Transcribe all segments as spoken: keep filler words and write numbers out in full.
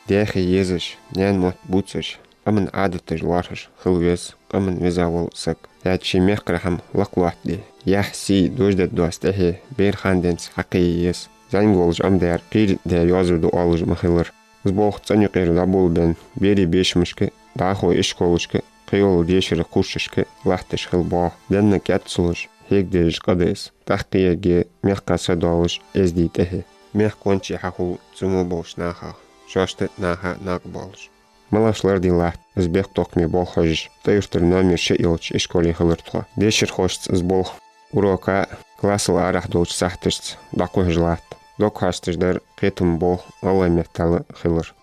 Даьхе езаш, наьна мотт бувцаш, къаман Ӏадаташ лоархӀаш хила веза къаман веза вола саг. ХӀаьта ший мехкара хӀама лакхлоаттаде, яхь, сий дожадергдоацача тӀехье бер ханденца хьакхее еза. ЗӀамига волаш Ӏомадаьр кхерий тӀа йоазув да оалаш ма хилар. Из болх цӀен юкъера дӀаболабенна, берий бешамашка, дӀахо ишколашка, кхыйола дешара курсашка латташ хила боагӀа. Денна кӀаьд ца луш, хьега дезаш къа да из. ТӀаккха кхиерге мехка са доалаш эздий тӀехье. Мехка веннача хьахул цу мо болча нахах, шоашта наха накъабоалаш. Малаш лардий латт из бехктокхаме болх хьожаш, ТӀой-Юртара номер шиъ йолча ишколе хилар тхо. Дешархошца из болх урока, классал арахьа долча сахьаташца дӀакхухьаш латт. Дог хьашташ дар кхетама болх гӀалгӀай меттала хилар.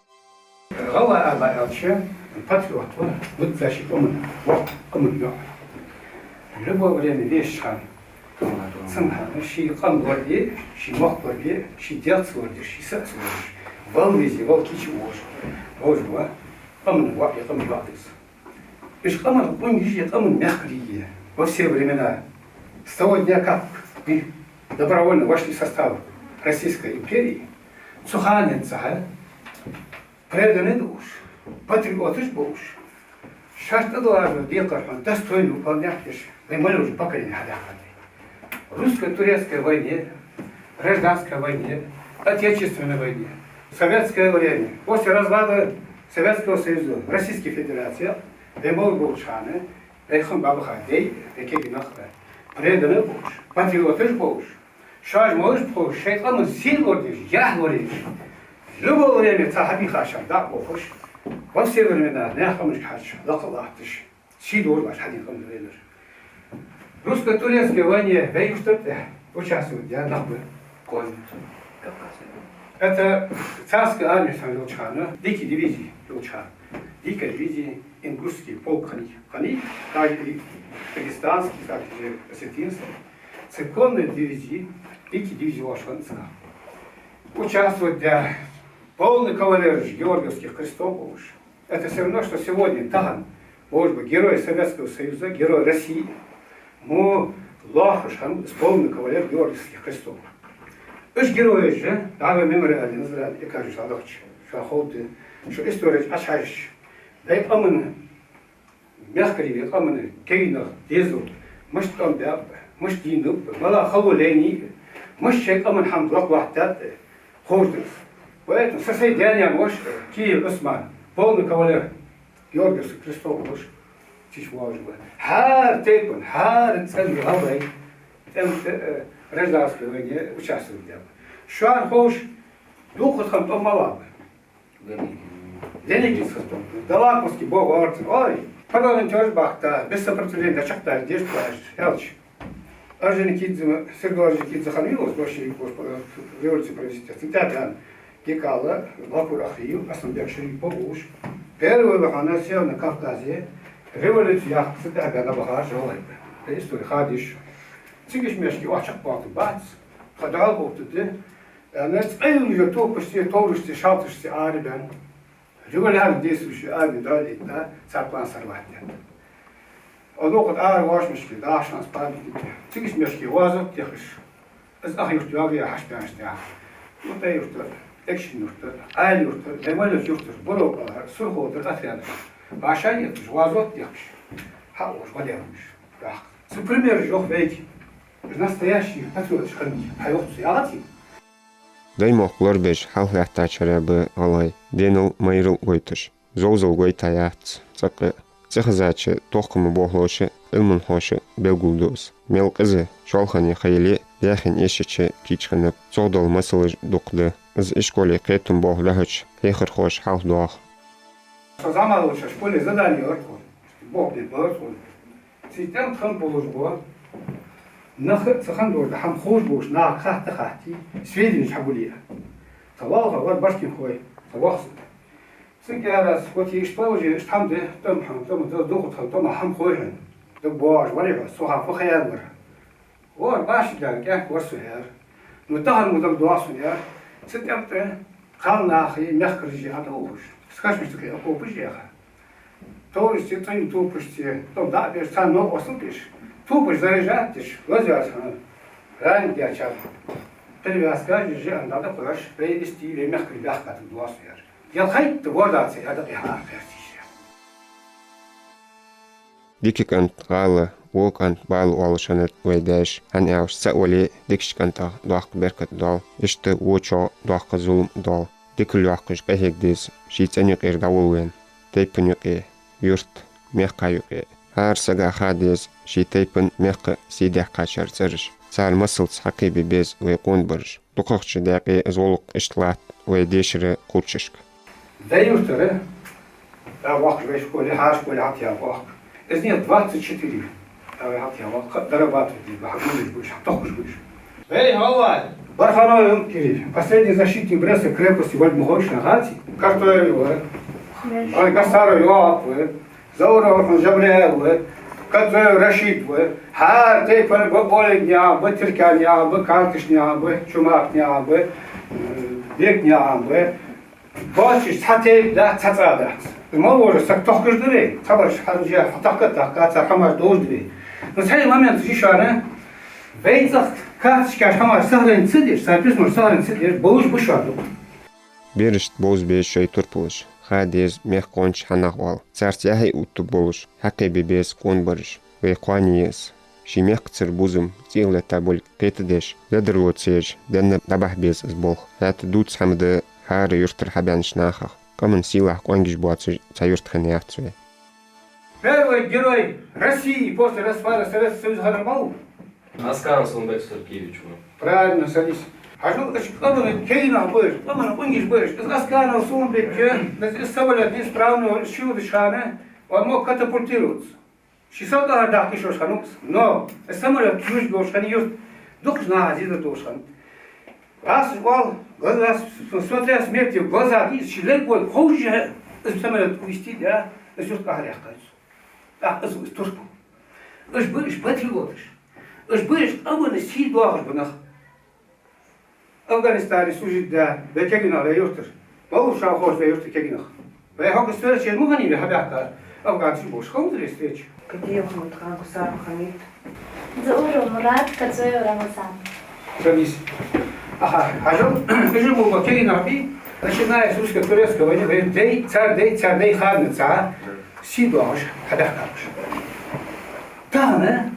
ГӀалгӀай ала аьлча, патриот ва, визза ший къаман, воккха къаман йоӀ. Любое время вешаш хана, цун хана, ший къам лораде, ший мохк лораде, ший дегӀаца лораде, ший саца лораде, вал везе, вал кийча волаш, волаш ва, къаман воӀ, къаман йоӀ да из. Уж къаман къонгаш я, къаман мехкарий я во все времена. С того дня, как мы добровольно вошли в состав Российской империи, цу хананца преданный да уж, патриоташ ба уж. Шоашта тӀадоагӀаш дола декхар хьона достойно выполнять деш, вай молодёжь поколение хьадаьккхад. Русско-турецкой войне, гражданской войне, Отечественной войне, советское время, после развала Советского Союза, Российской Федерации, вай моллагӀа болча хана, вай хинна баьбаха дай, вай кегий нах, преданный ба уж, патриоташ ба уж, шоаш молаш ба ховш, шоай къаман сий лорадеш, яхь лорадеш, любое время цхьа хьабийха шоаш дӀа а бохаш, во все времена наьха къамашка хьежаш, лакха латташ, сий долаш хьадийна къам да вайнар. Русско-турецкой войне вай юртара тӀа участвовать даь нах ба. Это царская армия санна йолча хана, дикий дивизи йолча хана. Дикая дивизия, ингушский полк хиннай, хиннай, также и дагестанский, также осетинский. Церковная дивизия, дикий дивизи оалаш хиннай цунах. Участвовать даь, полный кавалераш георгиевских крестов болаш. Это всё равно, что сегодня тахан, может быть, герой Советского Союза, герой России, мо лоархӀаш хиннав из полный кавалер георгиевских крестов. Уж герояш же, дӀа вай мемориальный Назране, Экажи шоана дахча, шоана ховргда, шо истореш Ӏочухьежача, вай къаман мехкарий, вай къаман кегий нах дезалга мишта тӀом баьб, мишта дийнаб, малагӀа хало лайнай, мишта шоай къаман хӀама лакхлоаттадаьд, ховш да из. Поэтому са сай даь-наьна воша, Киев Ӏусман, полный кавалер георгиевских крестов волаш, чу воаллаш ва. ХӀара тайпан, хӀара цӀен гӀалгӀай, тӀем тӀа, э, гражданской войне участвовать даьд. Шоана ховш, дукхагӀа тӀом малагӀа ба. Деникинский. Далаковский бо гӀорца. Ой, парламентера бахта, без сопротивления дӀачакхдаьлча деш тоаш, аьлча. Орджоникидзе, Сергей Орджоникидзе хиннав из, большевик, э, революци провести. Цун тӀехьа Гекала, Гапур Ахриев, Асламбек Шарипов уж. Первый ва хьона Северном Кавказе революци яккха цун тӀехьа баьнна бахараш гӀалгӀай ба. Э, истори хадийш. Цига ишмешки охьа чакхбоалийтаргбац, тха дӀаьла гӀовттаргда. Э, цкъа юллаш топашцеи, товрашцеи, шалташцеи арабаьнна. Регулярно действующая армия дӀаьлийтта, цар план сорвать даьд. Оно кхы тӀара вошмашки, дахшанс памятник. Цига ишмешки вазот техаш. Из Ах-Юрт йоагӀа хьашт баьннаш тӀехьа. Ну, ТӀой-Юртара, Экажкъонгий-Юртара, Къайл-Юртара, Баймалеш-Юртара, Буро-ПӀалара, Сурхо-Юртара отрядаш. Башан етташ, вазот техаш. Хьа уж гӀалгӀай уж. Цу примераш йоах вайга. Уж настоящие патриоташ хиннай, хьайоах цу яхаций. Даймохк лорабеш хьалхалаьттачарех ба гӀалгӀай, денал, майрал гойташ. Зовзал гойтаяц цӀаккха. ЦӀихезача тохкама болхлоша, Ӏилманхоша белгалду из. Мел къиза шолхане ха яле а, даьхен эшача кийча хиннаб. Цох дола масалаш дукха да. Из ишколе кхетама болх лохьача хьехархоша хьалхадоах. Со зӀамига волча школе задание яр тхона. Бохбе бар тхона. Цу тӀем тӀа хинна болаш бола нах а, цу хана долаш дола хӀама ховш болча наха хатта хаттий, сведенеш хьагулъе. Цхьа лоалахо вар башкирхой, цхьа воккхача. Цунга аьлар аз: «Вот иштта положени, иштта хӀама да, тӀом хьона, тӀом да, духьал тхан тӀом хӀама хой хьона. Даг боагӀаш варий хьо, со хьа фу ха яр вар?» Вар башха дар кӀаьнк вар со, яр. Ну, тахан мо дар доагӀа сона, яр. Цу тӀем тӀа кхалнахи мехкараши хьатӀаухаш, скачмаш тӀа кхы окопаш яха. Товрашцеи, цӀенна топашцеи тӀом дӀа а беш, царна новкъостал деш, топаш заряжать деш, лазаваьр хьона, ранить даьчар. Перевязка жи-, жиӀан дӀа да кхоьш, вай истий, вай мехкарий баьхкаб тӀа доагӀа сона, яр. Ялхайтта ворда ца яда къе хьа кхерчийша. Дика кӀант гӀала, во кӀант бала оалаш хиннад вай даьша, хӀана аьлча цаӀ вале а, дикача кӀантах доккха беркат доал, иштта вочох доккха зулам доал. Дика лоьхкаш къахьега деза ший цӀен юкъера дӀаволавенна, тайпан юкъе, юрта, мехка юкъе. ХӀара сага ха деза ший тайпан, мехка сий дехкачар цӀераш. Цар масалца хьакхебе беза вай къонабараш. ДукхагӀча даькъе из гӀулакх иштта латт вай дешара кхуврчашка. Дай юртара, да, вахаш вай школе, хӀара школе хьатӀаяьнна вахка. Из нет двадцать четыре. Да, вай хьатӀаяьнна вахка, дорабатывать дийба, хьакхувраш ба уж, хьатохкаш ба уж. Вай, гӀалгӀай, Бархановый Кирилл, последний защитник Брестской крепости, валга ма хой шоана, хаций? Картоев ва, ой, Гасаров Йоап ва, Зауров Жабраил ва, Кадзоев Рашид ва, хӀара тайпан ба, Олегнаькъан ба, Тирканаькъан ба, Карташнаькъан ба, Чумакнаькъан ба, э, Бекнаькъан ба. Кхоачаш цхьа тайпа дац, цхьа цӀа дац. Из мел вожаш саг тохкаш да вай, цхьабараш хьажа, хьатохка а тохка, цар хӀамаш довш да вай. Но цхьан моментах йиш йола, вай цӀагӀа карточкаш хӀамаш сохранить ца деш, цар письмош сохранить ца деш, болаш ба шоана дукха. Берашта бовза беза шоай турпалаш, ха деза мехка къонача хьанах оал. Царца яхье увттаргболаш, хьакхебе беза къонабараш. Вай кхоане я из. Ший мехкацара бувзам цӀийх латта болга кхетадеш, ледарло ца еш, денна дӀабахьа беза из болх. ХӀаьта дувца хӀама да хӀара юртара хьабаьннача нахах. Къаман сийлахь къонгаш боацаш цхьа юрт хинна яц вай. Первый герой России после распада Советского Союза хиннар мала ва? Асканов Сулумбек Сулейкиевич ва. Правильно, садись. Хьажал, уж къаман кегий нах ба уж, къаман къонгаш ба уж. Из Асканов Сулумбек, из самолёт неисправный, из чудача хана, он мог катапультироваться. Ший са къахьар дахка йиш йолаш хиннав из. Но из самолёт чуйожаш хиннай юрт, дукхача наха зе дар долаш хиннад. Аз оал, глаза, смотря смерти в глаза, дийца, ший лергволга ховш а, из самолёт увести, да, из юрт къахьар яьккхай цо. ТӀаккха из ва из турпал. Уж ба уж патриоташ. Уж ба уж къаман сий доахаш бола нах. Афганистане служить даь, вай кегий нах, вай юртара. Малав шоана ховш вай юртара кегий нах? Вай хьога встреча ма хиннай вай хьабаьхка, афганцаш болаш. Ховш дар встреча? Кадиев Мухьаммад-хан, Гусаров Хамит. Зауров Мурад, Кадзоев Рамазан. Садись. Аха, хьажал, уж мо ба кегий нах бий, начиная с русско-турецкой войны, вай дай, цар дай, цар дай ханна цхьа сий доахаш хьабаьхкаб уж. Тахан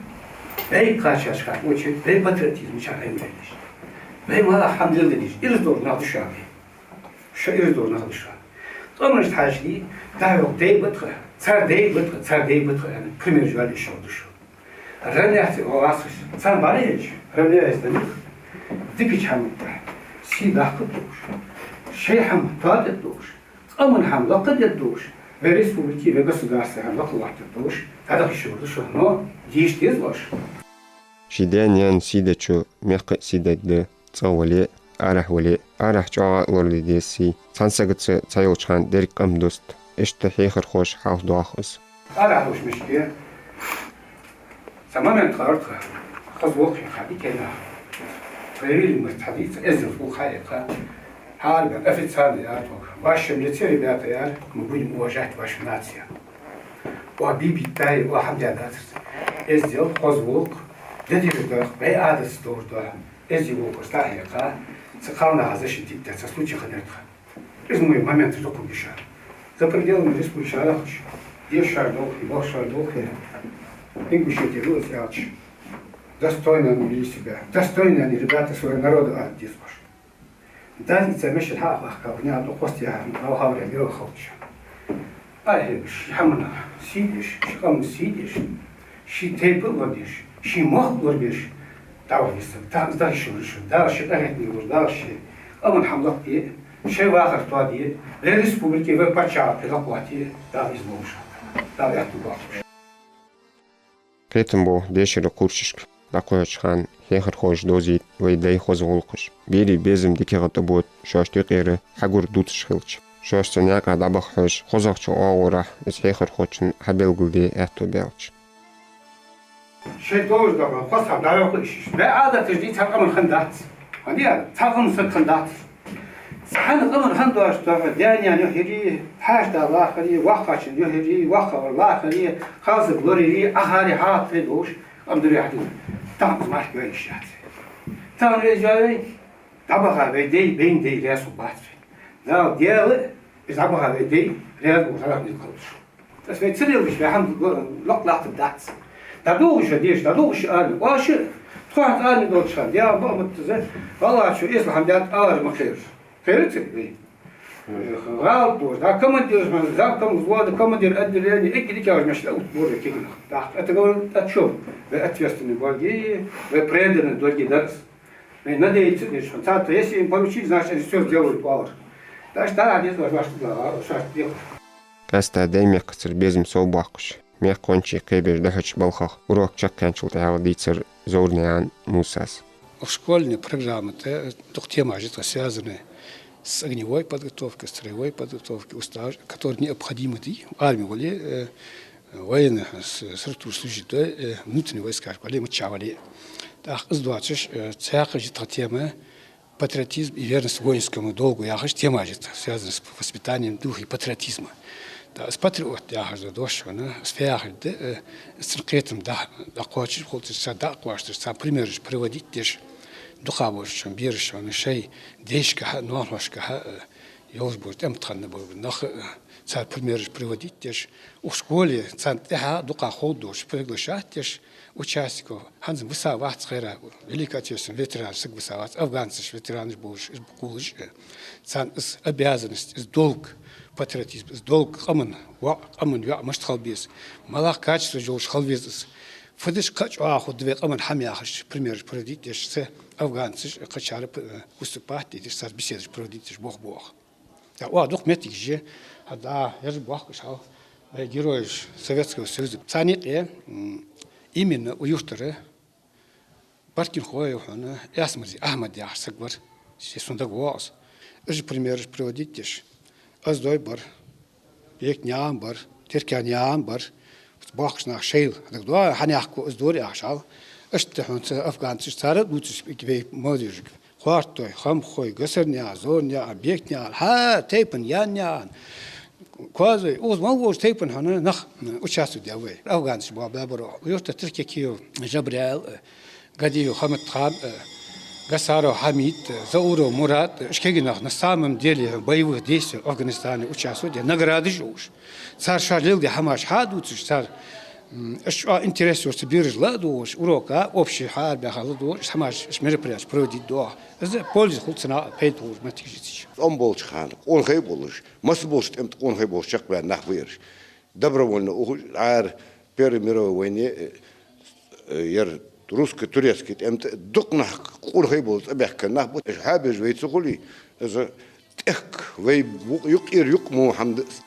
вай кхачараш хьа очередь, вай патриотизм чар айвеллаш. Вай мел хӀама леладеш, ираз долаш нах да шоана вай. Шо ираз долаш нах да шоана. Къаманашта хьажале, дӀахьо дай ба тха, цар дай ба тха, цар дай ба тха, аьнна, пример йоалаеш шоана да шо. Равняться оал аз хьа. Царна бӀарахьежача, равняться да нах, дикача хӀаман тӀа сий даккха а долаш, шоай хӀама тоадергда долаш, къаман хӀама лакхдергда долаш, вай республике, вай государстве хӀама лакхлоаттаргдолаш, дӀадаха йиш йолаш да шо, но дийша деза оаш. Ший даь-наьна сий дечо мехка а сий дергда, цӀагӀа вале а, арахьа вале а. Арахьа чӀоагӀа а лораде деза сий. Цхьан сагаца цхьайолча хана деррига къам дусту. Иштта хьехархоша хьалхадоах из. Арахьа лувш мишке. Цхьа момент хилар тха. Хоза гӀулакх хьаде кхы а. Проявили мы, цхьа дийца эздел гӀулакх хьаде тха. Хьаарабаьнна официально яр тхога. В вашем лице, ребята, яр, мы будем уважать вашу нацию. Оаха бийбийттай, оаха хӀама даь дацар. Эздел, хоза гӀулакх, де дезар да, вай Ӏадатаца долаш да. Эздий гӀулакхаш дӀахьекха, цу кхалнаха защитить даь, цхьа случай хиннаяр тха. Из мо моменташ дукха ба шоана. За пределами республики шоана хьалхашка, дешаш долхе, бохкаш долхе, Ингушетии ду из аьлча, достойно они вели себя, достойно они ребята своего народа, аьнна деза оаш. Дас из цхьа мешан хьа а бахка, ваха наха тӀа хьоста яхар, ваха варе мила ховча. Ай, ший хӀаман сий деш, ший къаман сий деш, ший тайпа а лорадеш, ший мохк а лорабеш, дӀаваха веза саг. ТӀаккха из дӀахо йиш йолаш да шоана. Дала ший къахетаме луш, Дала ший къаман хӀама лакхде, шоай вахар тоаде, вай республике, вай паччахьалкхе лакхвоатте, Дала из луш. Дала аьттув боаккхалба шоана. Кхетам бу дешара кхуврчашка дӀакхоачача хана хьехархоша довзийта вай даьй хоза гӀулакхаш. Берий безам дикагӀа тӀабода шоашта юкъера хьагур дувцаш хилча. Шоашца наькъа дӀабаха хьожаш, хозагӀча оагӀорахьа из хьехархочунна хьабелгалде аьттув баьлча. Шоай долаш дола хоза хӀама дӀайоаккхаш, вай Ӏадаташ дийца цхьан къаман хиннадац. ХӀана аьлча, цхьан къаман саг хиннадац. Цхьан къаман хиннадоацаш да хьо, даь-наьна юхьари, хьаьший-да лархӀари, воккхачун юхьари, воккхагӀвар лархӀари, кхалсаг лорари, Ӏахари, хьалхатари долаш, къам дӀаяхьа деза. Тахан из мара йоагӀаш яц. Тахан из йоагӀе, дӀабаха вай даьй, бейна даьй раьза хургбац вай. Дала, Даьла, Из дӀабаха вай дай, раьза болаш хьалхашка дика хилда. Ас вай ца лелаш, вай хӀама лакха латтаргдац. ДӀадолалуш деша, дӀадолалуш арми. Оаш тхо хӀанз арми долча хана, дӀа бахматтаза, гӀалгӀачо эсала хӀама даьд, алар ма кхераш. Кхераций вай? ГӀалат болаш, да, командир, замком взвода, командир отделения, эггара дикагӀа мешта ут борда кегинах. Так, это говорит о чём? Вай ответственный долги, вай преданный долги дарас. Вай надеяться деш, царца, если им поручить, значит, они всё сделают, оалар. Так что, да, деза ваш, ваш, да, шаш дело. Къаьстта Даймехкацара безам совбоаккхаш, мехкахошца кхебеш дӀахьоча балхах урок чакхъяьнначул тӀехьагӀа дийцар Зовранаькъан Мусас. Школьная программа, это только темы же связаны с огневой подготовкой, строевой подготовкой, уж тоже, которые необходимы, да, в армии, вале, э, военный, с-, структуре служить, да, э, внутренние войска, вале, мача вале. Так, из доацаш, э, цхьаькха же тха тема, патриотизм и верность воинскому долгу яхаш тема же, связана с воспитанием духа и патриотизма. Да, из патриот яхаш да дош вайна, из фу яхар да, э, из цун кхетам да, дӀакхоачаш, хулташ, цар дӀакхоачаш, цар примераш проводить деш, дукха болча бераша вайна шоай дайшкахьа, ноанахошкахьа, э, йолаш бола тӀем тӀа хинна бола нах, э, цар примераш проводить деш, укх школе царна тӀехьа дукха ховргдолаш приглашать деш, участников, хӀанз виса вац хера, Великой Отечественный ветеран саг виса вац, афганцаш ветеранаш болаш, из бакъулаш, э, царна из обязанность, из долг, патриотизм, из долг къаман воӀ, къаман йоӀ мишта хила беза, малагӀа качество йолаш хила веза из. Фу деш кхы а чӀоагӀа хургда вай къаман хӀама яхаш, примераш проводить деш, цу афганцаш, кхычар, э, выступать деш, цар беседаш проводить деш, бох-бох. Да, оаха дукха моттигаш я, хӀа, да, яр бохкаш хьал, вай герояш Советского Союза. Царна юкъе, м, именно укх юртара Баркинхой хьона Эсмарзий Ахьмад яхаш саг вар, се сона дагавоагӀа из. Уж примераш проводить деш. Оздой бар, Бекнаькъан бар, Теркалнаькъан бар, бохкаш нах шоайла. ДагадоагӀий, хьанехко из дора яхаш хьал. Иштта хьона цу афганцаш цар а дувцаш, вай молодёжага. Кхоарттой, Хамхой, Гасарнаькъан, Зовранаькъан, Бекнаькъан, хӀара тайпан, Яннаькъан, Коазой, укхаза мел волча тайпан хьона нах, м, участвовать даьд вай. Афганцаш бола бабаро. Юртара Теркекиев Жабраил, э, Гадиев Хаматхан, э, Гасаров Хьамид, э, Зауров Мурад, э, уж кагий нах на самом деле в боевых действиях в Афганистане участвовать даь, наградаш йолаш. Цар шоаш леладаь хӀамаш хьадувцаш, цар, м, уж чӀоагӀа интерес йолаш цу бераша ладувгӀаш, урока, общий хьаарабаьха ладувгӀаш, уж хӀамаш, уж мероприятеш проводить доагӀа. Из польза хул цунах, пайда хул моттигаш я цигача. ЦӀом болча хана къонахий болаш, масса болча тӀем тӀа къонахий болаш чакхбаьнна нах ба ераш. Добровольно ухаш, Ӏар Первой мировой войне, э, э, яр русско-турецкий тӀем тӀа дукха нах къонахий болаш цӀабаьхка нах ба, уж хьоабеш вай ца хуле, из тӀехк вай бу-, юкъера юкъ мо хӀама да из.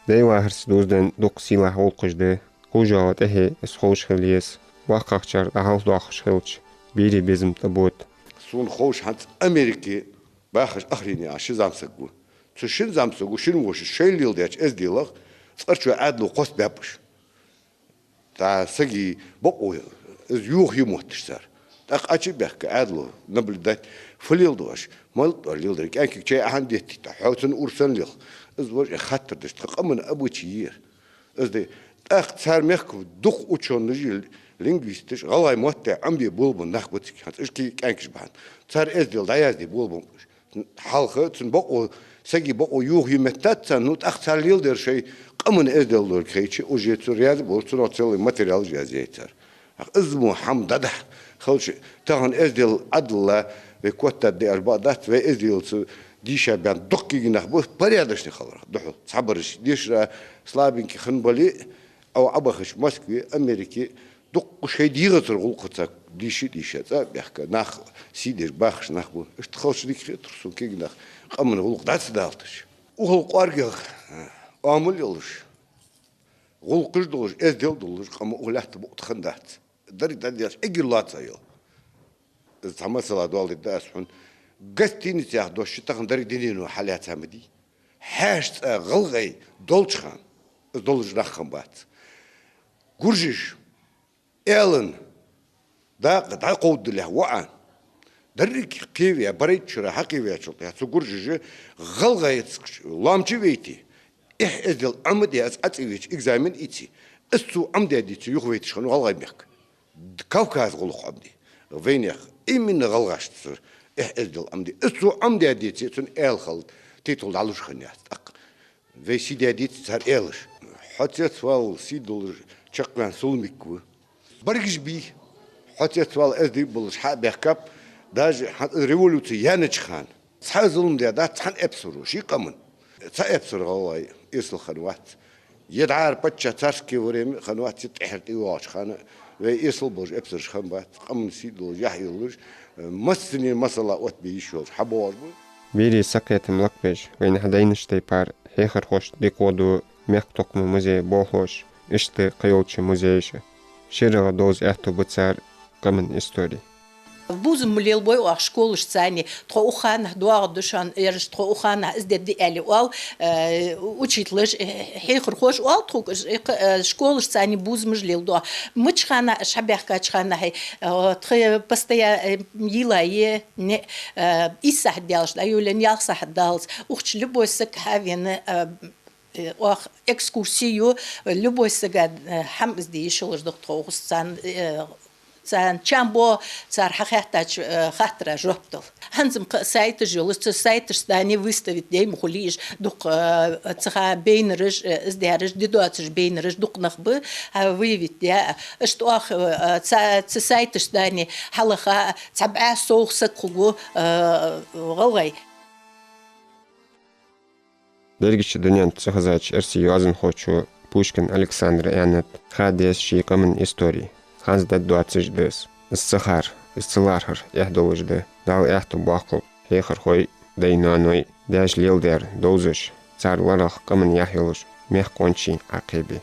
Даьй вахарца доздаьнна дукха сийлахь гӀулакхаш да, кхувш йола тӀехье из ховш хила еза, воккхагӀчар дӀахьалхадоахаш хилча, берий безам тӀабода. Сона ховш хӀанз Америке бахаш Ахрини яха ши зӀамсаг ва. Цу шин зӀамсаго шин воша шоайла леладеча эзделах цкъарчоа Ӏаьдало кхоссабаьб уж. ТӀаккха сага бокъо из юха ю мотташ цар. ТӀаккха Ӏочу а баьхка Ӏаьдало наблюдать, фу леладу оаш, мала тӀа леладер, кӀаьнкага чай Ӏа хӀана деттий, тӀаккха хьо цунна ура санна лех. Из вож э хаттар деш, тха къаман обычай я ер. Из да. ТӀаккха цар мехка дукха учёныйш, лингвисташ, гӀалгӀай мотт Ӏомабе болабенна нах ба цига. ХӀанз уж кхы кӀаьнкаш бахьан. Цар эздел дӀаязде болабеннаб уж. Хьалха цун бокъо, сага бокъо юха ю моттац царна, ну, тӀаккха цар леладер шоай къаман эздел долга хайча, уже цу раьза болаш, цунах целый материалаш язъяьй цар. Ах, из мо хӀама дӀадахьа хилча, тахан эздел Ӏадилла, вай котта де аш бакъ дац, вай эзделаца дийша баьнна дукха кагий нах ба, порядочный хиларах духьал. Цхьабараш дешара слабенький хиннабале а, Ӏо Ӏобахача Москве, Америке, дукха шоай дегӀацара гӀулакхаца дийша, дийша, цӀа а баьхка, нах сий деш бахаш нах ба. Иштта хилча дика хетар сона кагий нах, къаман гӀулакх дӀа ца далийташ. Укхал кӀоаргагӀа оамал йолаш, гӀулакхаш долаш, эздел долаш къам укх лаьтта букъ тӀа хиннадац. Деррига дӀадеш эггара лоаца йола. Из цхьа масала доаладергда аз хьона. Гостиница яха дош тахан деррига дунено хьалаьца ма дий. Хьаьша цӀа гӀалгӀай долча хана из долаш нах хиннабац. Гуржаш, Ӏаьлан дакъа дӀакховдадалехь воӀан, деррига кхеваь, барайтта шера хьакхеваьчул тӀехьагӀа цу гуржаша гӀалгӀайца лоам чу вейте, эхь-эздел Ӏомаде, из Ӏа цӀавеча экзамен ийце, из цо Ӏомадаь деце, юхавайташ хиннав ГӀалгӀай мехка. Кавказ гӀулакх Ӏомаде. Вайнаьха, именно гӀалгӀашца эхь-эздел Ӏомаде. Из цо Ӏомадаь деце, цун аьла хила титул дӀалуш хиннаяц тӀаккха. Вай сий даьдийта цар аьлча. Хьо цецвала сий долаш чакхваьнна Суламик ва. Баргаш бий. Хьо цецвала эздий болаш хьа а баьхкаб, даже хьа-, революци яьннача хана. Цхьа а зулам даь дац цхьан эпсаро ший къаман. Цхьа эпсар гӀалгӀай эсала хинна вац. Е дӀара паччахь царское время хинна вац, е тӀехьара тӀайоагӀача хана вай эсала болаш эпсараш хинна бац, къаман сий долаш, яхь йолаш, массане масала оттабе йиш йолаш хьабоагӀаш ба. Берий сакхетам лакхбеш, вайна хьадайнача тайпара хьехархошта дика гӀо ду мехка тохкама музея болхлоша, иштта кхыйолча музейша. ШерагӀа довза аьттув ба цар къаман истори. Бувзам ма лелабой оаха школашца, тхо укх ханахь доагӀаргда шоана, ераш тхо укх ханахь из дергда аьле оал, э, учителаш, э, хьехархоша оал тхога, э, кх-, э, школашца бувзамаш леладу. Мича хана уж хьабаьхкача хана, э, тха постоя-, э, йийлай, не, э, ийс сахьат даьлча, дӀайолаенна ялх сахьат даллалца, укх чу любой саг хьавена, э, э, оаха экскурси ю, любой сага, э, хӀама из де йиш йолаш да-кх тхо укхаза царна, э, царна чам бо, цар хьахаьттача, э, хаттара жоп дала. ХӀанз-м кхы сайташ йолаш, цу сайташца выставить даь ма хулий уж, дукха, э, цхьа байнераш, э, из даьраш, де доацаш байнераш, дукха нах ба, хьа выявить даь. Иштта оаха, э, цу, цу сайташца хьалаха, цхьа бӀаь совгӀа саг хургва, э, гӀалгӀай. Дерригача дунен тӀа цӀихезача эрсий йоазонхочо Пушкин Александра аьннад: ха деза ший къаман истори, хӀанз дергдоацаш деза. Из ца хар, из ца лархӀар эхь долаш да. Дала аьттув боаккхалба хьехархой, дай-ноаной, даьша леладер довзаш, цар ларах къаман яхь йолаш, мехка къончий Ӏокхебе.